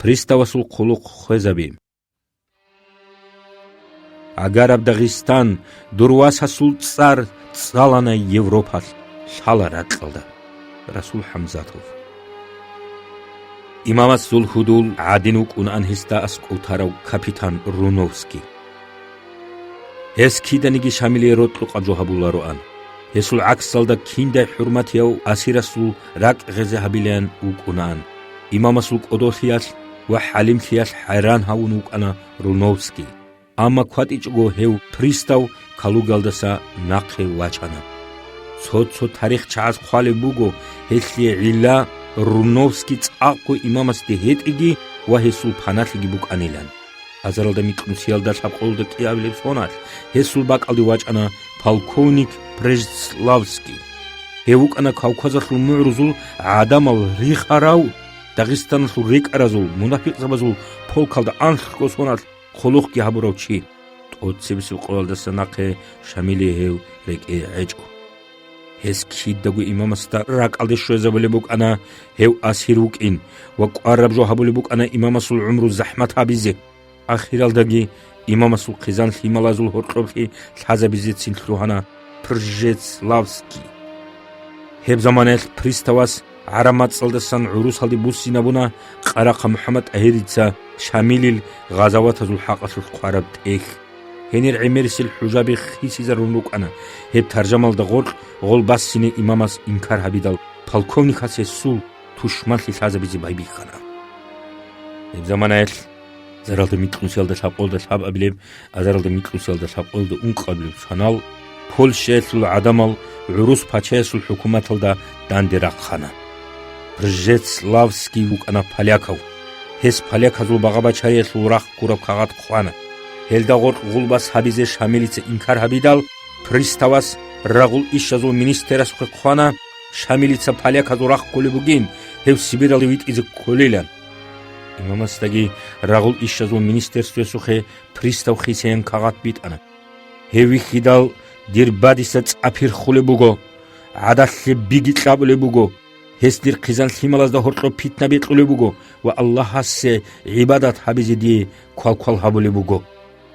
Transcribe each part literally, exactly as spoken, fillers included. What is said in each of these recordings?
Приставасул хъулухъ хвезаби. Агараб Дагъистан, дур васасул цӀар цӀалана Европалъ, лъала ракьалда. Расул ХӀамзатов. Имамасул гьудул гӀадин вукӀунаан гьесда аскӀов тарав капитан Руновский. Гьес киданиги Шамилие рокьукъаб жо гьабулароан. Гьесул гӀаксалда киндай хӀурматияв асирасул ракӀ гъезе гьабилеян вукӀунаан. Имамасул кӀодолъиялъ ва хӀалимлъиялъ хӀайран гьавун вукӀана Руновский. Амма кватӀичӀого гьев пристав Калугалдаса нахъе вачӀана. Цо-цо тарихчагӀаз хъвалеб буго, гьелъие гӀилла Руновский цӀакъго имамасде гьетӀиги ва гьесул паналъиги букӀанилан. Азаралда микьнусиялда лъабкъолда кӀиабилеб соналъ гьесул бакӀалде вачӀана полковник Пржецлавский. Гьев вукӀана Кавказалъул мугӀрузул гӀадамал рихарав, Дагъистаналъул рекӀаразул, мунапикъзабазул полкалда анлъго соналъ хъулухъги гьабурав чи. ТӀоцебесеб къоялдаса нахъе Шамилие гьев рекӀее гӀечӀо. Гьес кидаго имамасда ракӀалде щвезабулеб букӀана гьев асир вукӀин ва кӀвараб жо гьабулеб букӀана имамасул гӀумру захӀмат гьабизе. Ахиралдаги имамасул хъизан лъималазул гьоркьоблъи лъазабизецин лъугьана Пржецлавский. Гьеб заманаялъ приставас гӀараб мацӀалдасан гӀурусалде буссинабуна Къарахъа МухӀаммад ТӀагьирица Шамилил гъазаватазул хӀакъалъулъ хъвараб тӀехь. Гьенир гӀемерисел хӀужаби хисизарун рукӀана. Гьеб таржамалда гъоркь гъол басине имамас инкар гьабидал, полковникас гьесул тушманлъи лъазабизе байбихьана. Гьеб заманаялъ, азаралда микьнусиялда лъабкъолда лъабабилеб, азаралда микьнусиялда лъабкъолда ункъабилеб санал, Польшаялъул гӀадамал гӀурус пачаясул хӀукуматалда данде рахъана. Пржецлавский вукӀана полякав. Гьес поляказул багъа-бачариялъул рахъ гураб кагъат хъвана. Гьелда гъоркь гъулбас гьабизе Шамилица инкар гьабидал, приставас рагъул ишазул министерасухъе хъвана, Шамилица поляказул рахъ кколеб бугин, гьев Сибиралде витӀизе кколилан. Имамасдаги рагъул ишазул министерствоясухъе пристав хисеян кагъат битӀана. Гьев вихьидал, дир бадиса цӀа пирхулеб буго, гӀадалъе биги кьабулеб буго, гьес дир хъизан лъималазда гьоркьоб питна бекьулеб буго ва Аллагьасе гӀибадат гьабизе дие квалквал гьабулеб буго.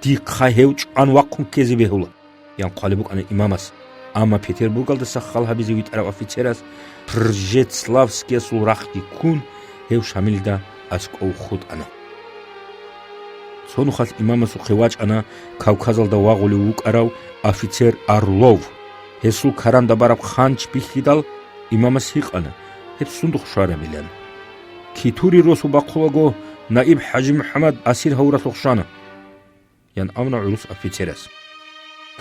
Дихъа гьев чӀван вахъун ккезе бегьула, ян хъвалеб букӀана имамас. Амма Петербургалдаса хал гьабизе витӀарав офицерас Пржецлавскиясул рахъги ккун, гьев Шамилда аскӀов хутӀана. Цо нухалъ имамасухъе вачӀана Кавказалда вагъулев вукӀарав офицер Орлов. Гьесул каранда бараб хъанч бихьидал, имамас гьикъана, гьеб сундухъ щварабилан. Китури росу бахъулаго, наиб ХӀажимухӀаммад асир гьавуралъухъ щвана, ян абуна гӀурус офицерас.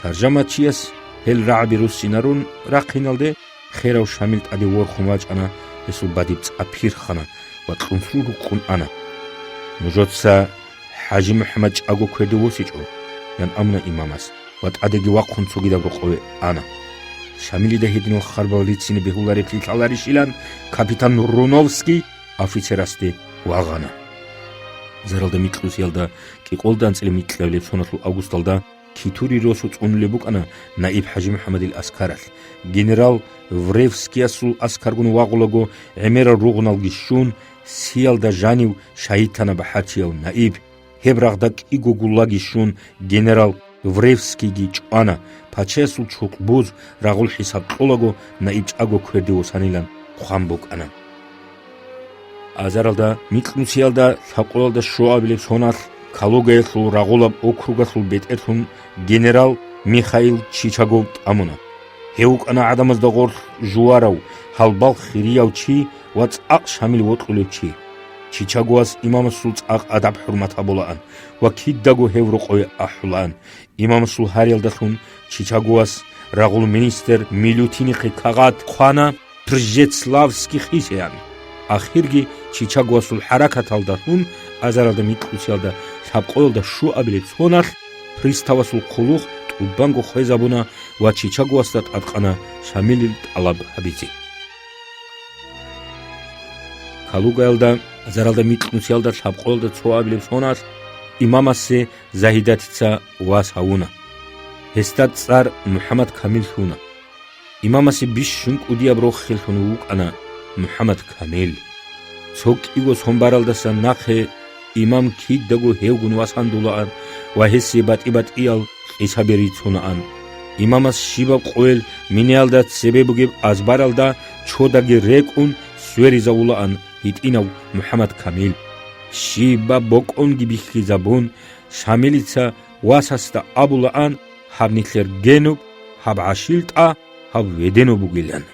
Таржамачияс гьел рагӀаби руссинарун рахъиналде, херав Шамил тӀаде ворхун вачӀана, гьесул бадиб цӀа пирхана ва кьунсрул рукъун ана. Нужеца ХӀажимухӀаммад чӀаго кверде восичӀо, ян абуна имамас ва тӀадеги вахъун цогидаб рокъове ана. Шамилида гьединал харбал рицине бегьулареблъи лъаларищилан капитан Руновский офицерасде вагъана. Заралда микьусиялда кӀикъолда анцӀила микьабилеб соналъул августалда Китури росу цӀунулеб букӀана наиб ХӀажимухӀаммадил аскаралъ. Генерал Вревскиясул аскаргун вагъулаго гӀемерал ругъуналги щун, сиялда жанив шагьидлъана бахӀарчияв наиб. Гьеб рагъда кӀиго гуллаги щун, генерал Вревскийги чӀвана, пачаясул чукъбуз рагъул хӀисаб кьолаго наиб чӀаго кверде восанилан хъван букӀана. Азаралда микьнусиялда лъабкъоялда щуабилеб соналъ Калугаялъул рагъулаб округалъул бетӀерлъун генерал Михаил Чичагов тӀамуна. Гьев вукӀана гӀадамазда гъорлъ жуварав, гьалбал хирияв чи ва цӀакъ Шамил вокьулев чи. Чичаговас имамасул цӀакъ адаб-хӀурмат гьабулаан ва кидаго гьев рокъове ахӀулаан. Имамасул гьариялдалъун Чичаговас рагъул министр Милютинихъе кагъат хъвана Пржецлавский хисеян. Ахирги Чичаговасул хӀаракаталдалъун азаралда микьусиялда лъабкъоялда щуабилеб соналъ приставасул хъулухъ тӀубанго хвезабуна ва Чичаговасда тӀадкъана Шамилил тӀалаб гьабизе. Калугаялда азаралда микьнусиялда лъабкъоялда цоабилеб соналъ имамасе Загьидатица вас гьавуна. Гьесда цӀар МухӀаммад Камил лъуна. Имамасе бищун кӀудияб рохеллъун вукӀана МухӀаммад Камил. Цо кӀиго сон баралдаса нахъе имам кидаго гьевгун васандулаан ва гьесие батӀи-батӀиял къисаби рицунаан. Имамас щибаб къойил миниялда цебе бугеб азбаралда чодаги рекӀун сверизавулаан гьитӀинав МухӀаммад Камил. Щибаб бокӀонги бихьизабун, Шамилица васасда абулаан гьаб нилъер генуб, гьаб гӀашилтӀа, гьаб веденуб бугилан.